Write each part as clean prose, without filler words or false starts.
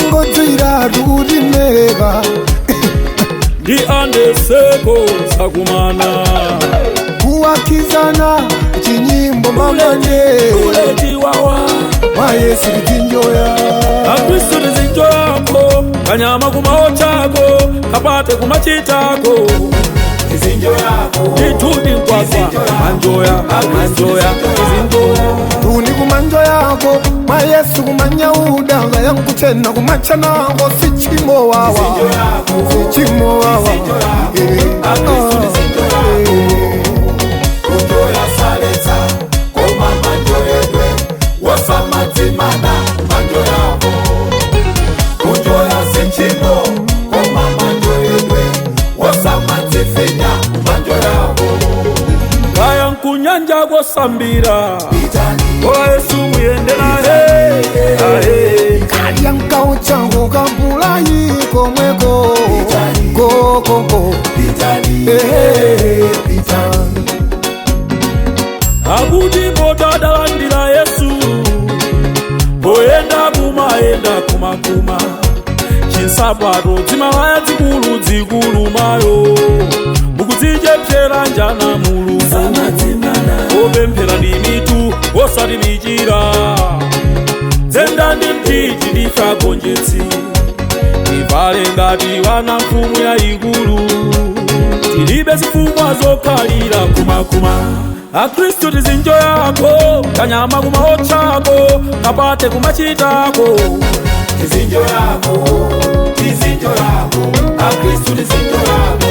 Angodzira tukutimeka. Ndi andeseko sakumana. Kuwakizana chinyimbo mamane. Uleti wawa. Mwa Yesu tizinjoya. Akristu tizinjoyako, kanyama kumaochako, kapate kumachitako. Nditudi nkwakwa manjoya, manjoya tizinjoya. Tuni kumanjo yako mwa Yesu kumanyauda ngayankuchena kumachanako sichimo wawa sichimo wawa. Eh, ah, eh. Kunjoya saletsa koma manjoyedwe wosamadzimana manjo yako. Kunjoya sinchimo koma manjoyedwe wosamadzifinya manjo yako. Kaya nkunyanja kwosambira, kola Yesu muyende naye aye. Kalya nkauchangu kampulayi komweko kokoko. Eh, pitani. Akuti potadalandira Yesu, poyenda kumayenda kumakuma, chinsapato dzimalaya dzikulu dzikulumayo, mukudzichepsera njana mulungu, opemphera ndi mitu osati michira, dzenda ndi mtiti ndife agonjetsi, tivale ngati wana mfumu yayikulu, tilibe zifukwa zokhalira kumakuma. Akristu tizinjoyako, kanyama kumaotchako, kapate kumachitako. Akristu tizinjoyako.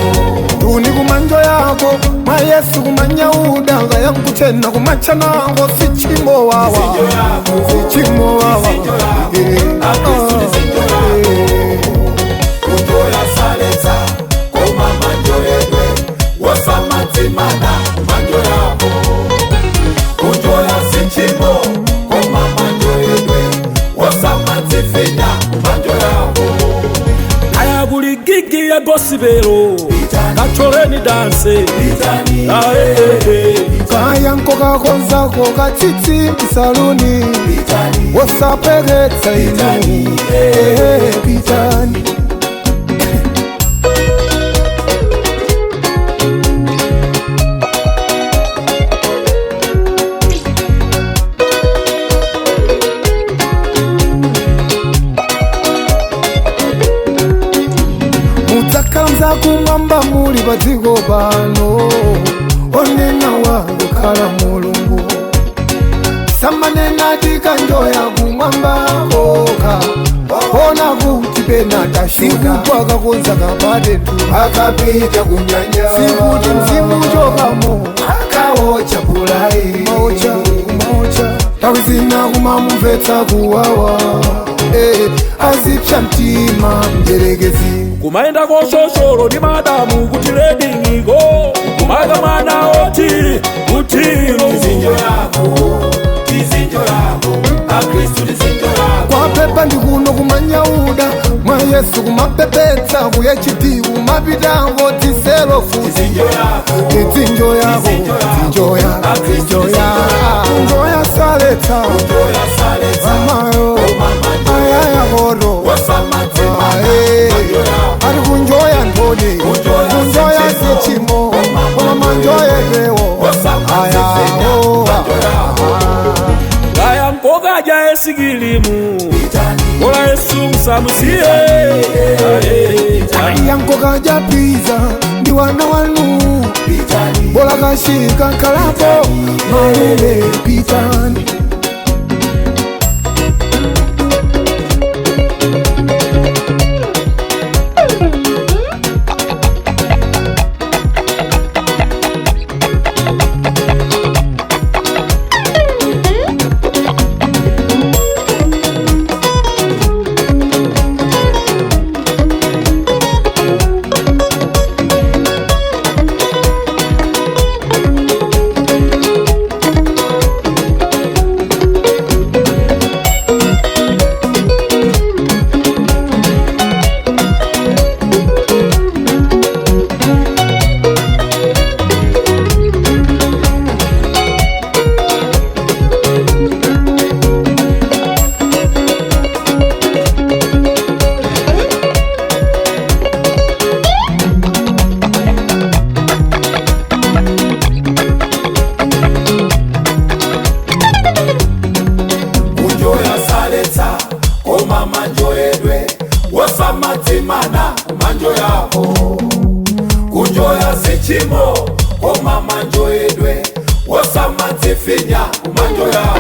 Tuni kumanjo yako mwa Yesu kumanyauda ngayankuchena kumachanako sichimo wawa sichimo wawa. Eh, ah, eh. Kunjoya saletsa koma manjoyedwe wosamadzimana manjo yako. Kunjoya sinchimo koma manjoyedwe wosamadzifinya manjo yako. Aya kuli gigi ya gosipelo, kacholeni danse ae. Kayanko kakonzako katsitsi msaluni wosapeketsa inu. Eh, pitani. Mudzakhala mzakumwamba muli pa dziko pano, onena wakukhala mulungu samanena tikanjoya kumwamba koka ona kuti pena tashuta akakonza kapatetu Akapita kunyanya sikuti mzimu chokamo akaocha pulai kumaocha kumaocha nthawi zina kumamumvetsa kuwawa. Eh, azipsa mtima mdyerekezi. Kumayenda koshosholo ndi madamu kuti leding'iko kumaka mwana oti kutilo. Kwapepa ndi kuno kumanyauda mwa Yesu kumapepetsa kuyachiti kumapitango tiselofu tidzinjo yako dzinjoya dzinjoya njoya saletsa amayo ayayakoro ari kunjoya ntoni kunjoya sichimo koma manjoyepewo ayawo. Kaya nkokaja esikilimu, kola Yesu musamusiye aye. Yankokaja piza ndi wana wanu bola kashika nkalapo malele pitani. Sichimo koma manjoyedwe, osamadzifinya kumanjoyako.